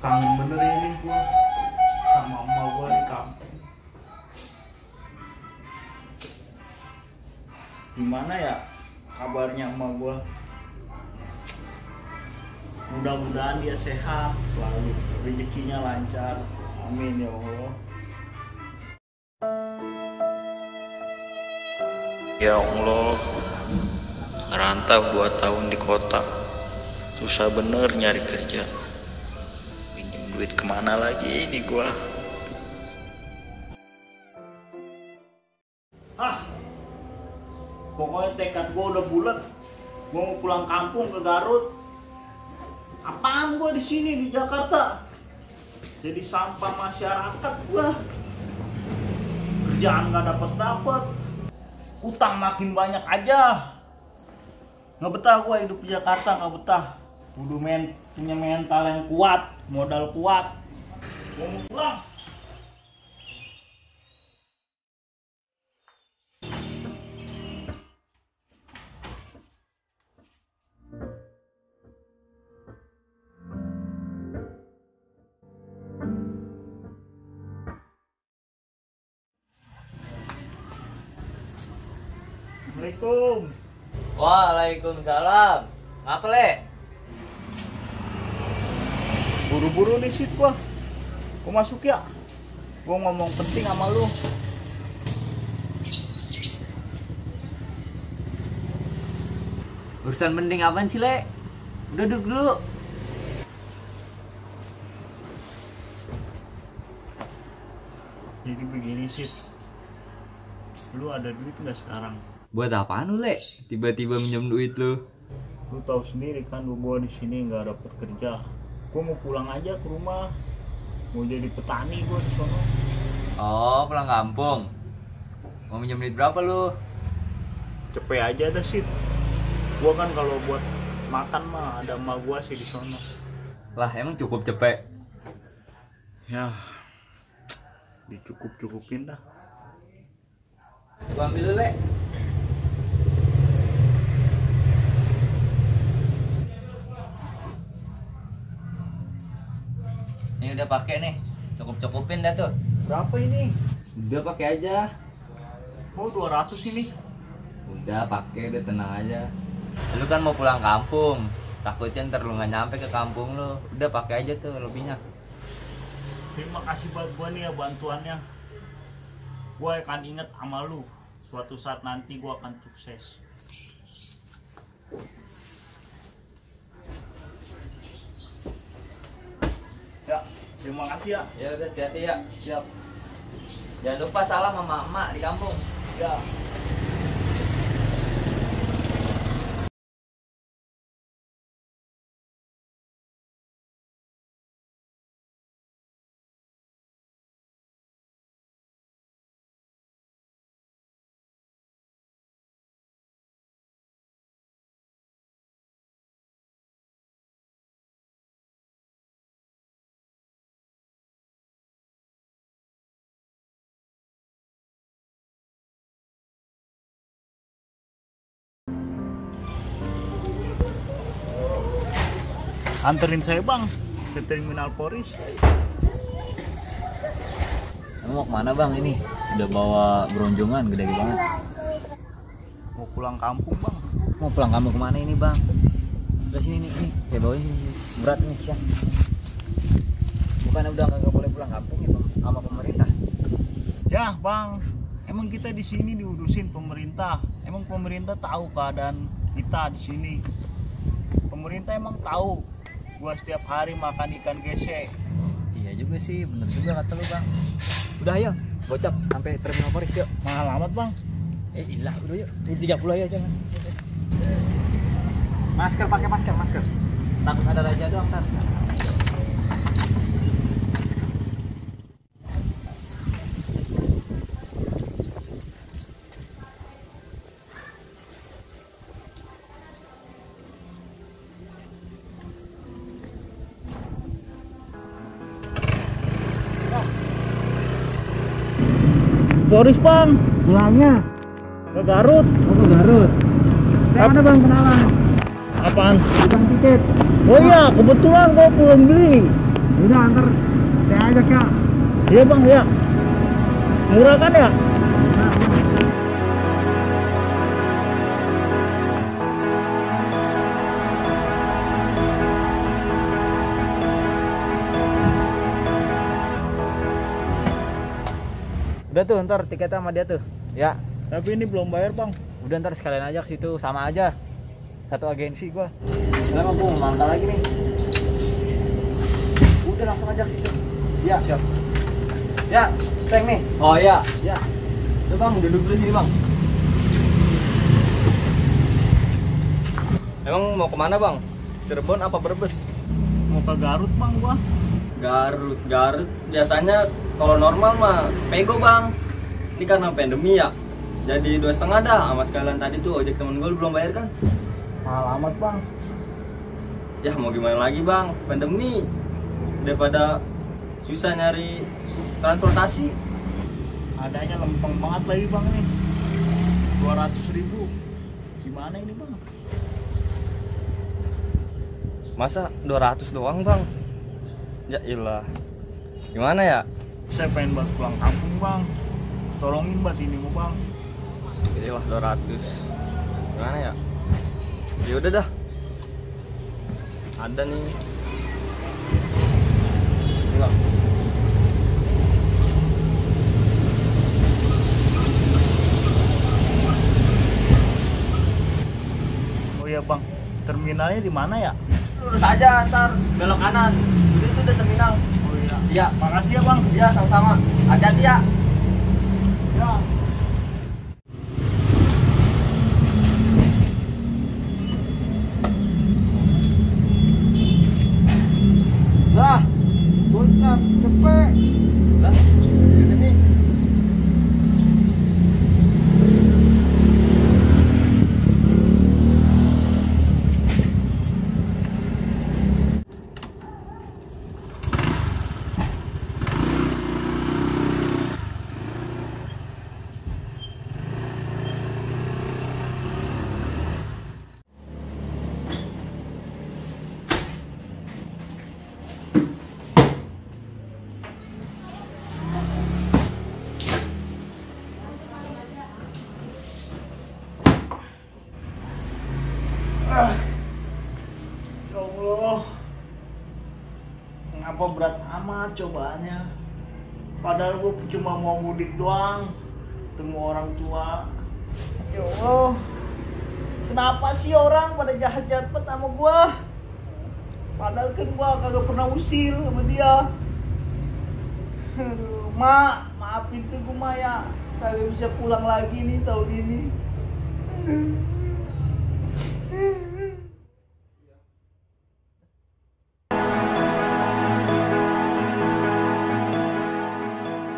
Kangen bener ini gua sama emak gua di kampung. Gimana ya kabarnya emak gua? Mudah-mudahan dia sehat selalu, rezekinya lancar. Amin ya Allah. Ya Allah, ngerantau 2 tahun di kota, susah bener nyari kerja. Pinjem duit kemana lagi ini gua? Pokoknya tekad gua udah bulat. Gua mau pulang kampung ke Garut. Apaan gua di sini di Jakarta? Jadi sampah masyarakat gua. Kerjaan nggak dapet, utang makin banyak aja. Nggak betah gua hidup di Jakarta, nggak betah. Kudu punya mental yang kuat, modal kuat. Gua mau pulang. Assalamualaikum. Waalaikumsalam. Ngapa, Le? Buru-buru nih sit gua. Gua masuk ya. Gua ngomong penting sama lu. Urusan penting apaan sih, Le? Udah duduk dulu. Jadi begini sit. Lu ada duit nggak sekarang? Buat apaan lu, Le? Tiba-tiba minjem duit lu. Lu tahu sendiri kan gua di sini nggak dapet kerja. Gua mau pulang aja ke rumah. Mau jadi petani gua di sono. Oh, pulang kampung. Mau minjem duit berapa lu? Cepet aja dah sit. Gua kan kalau buat makan mah ada emak gua sih di sono. Lah, emang cukup cepet? Ya, dicukup-cukupin dah. Gua ambil dulu, Le. Ini udah pakai nih. Cukup-cukupin dah tuh. Berapa ini? Udah pakai aja. Oh 200 ini. Udah pakai, udah tenang aja. Lu kan mau pulang kampung. Takutnya ntar lu nggak nyampe ke kampung lu. Udah pakai aja tuh lebihnya. Terima kasih buat gua nih ya bantuannya. Gua akan inget sama lu. Suatu saat nanti gua akan sukses. Ya, terima kasih ya. Ya udah, hati-hati ya. Siap. Jangan lupa salam sama emak di kampung. Ya. Anterin saya bang ke terminal Polris. Emang mau kemana bang ini? Udah bawa beronjongan gede banget. Mau pulang kampung bang. Mau pulang kampung kemana ini bang? Udah sini nih, saya bawain sini. Berat nih, Syah. Bukannya udah nggak boleh pulang kampung ya bang? Sama pemerintah. Ya bang, emang kita di sini diurusin pemerintah. Emang pemerintah tahu keadaan kita di sini. Pemerintah emang tahu gua setiap hari makan ikan gesek. Iya juga sih, bener juga kata lu bang. Udah ayo, gocap sampai terminal Polris yuk. Mahal amat bang. Ilah, udah yuk. 30 aja jangan. Masker, pakai masker. Takut ada raja doang ntar. Boris bang, Pulangnya ke Garut. ke Garut. Saya mana bang kenalan? Apaan? Tukang tiket. Oh iya, kebetulan gua belum beli. Udah antar saya ajak ya. Iya bang, ya. Murah kan ya? Udah tuh, ntar tiketnya sama dia tuh. Ya, Tapi ini belum bayar bang. udah ntar sekalian aja ke situ, sama aja. Satu agensi gua. Soalnya gua mau mangkal lagi nih. Udah langsung aja ke situ. Ya, siap. Ya, Teng nih. Oh iya. Ya. Tuh bang, duduk dulu sini bang. Emang mau kemana bang? Cirebon apa Brebes? Mau ke Garut bang gua. Garut biasanya kalau normal mah pego bang. Ini karena pandemi ya, jadi 2,5 dah. Sama sekalian tadi tuh ojek temen gue belum bayar kan. Mahal amat bang. Ya mau gimana lagi bang, pandemi. Daripada susah nyari transportasi. Adanya lempeng banget lagi bang nih. 200.000. Gimana ini bang? Masa 200 doang bang? Ya ilah. Gimana ya? Saya pengen buat pulang kampung bang. Tolongin buat ini mau bang. Iyalah 200. Gimana ya? Ya udah dah. Ada nih. Ini bang. Oh iya bang. Terminalnya di mana ya? Lurus aja ntar belok kanan. Itu udah terminal. Oh iya. Iya. Makasih ya bang. Iya sama-sama. Hati-hati ya. Ya. Lah, bocah cepet. Lah, ini. Ya Allah. Ngapa berat amat cobaannya? Padahal gue cuma mau mudik doang. Ketemu orang tua. Ya Allah. Kenapa sih orang pada jahat-jahat banget sama gue? Padahal kan gue kagak pernah usil sama dia. Aduh, Mak, maafin tuh gue Mak ya. Kagak bisa pulang lagi nih tahun ini.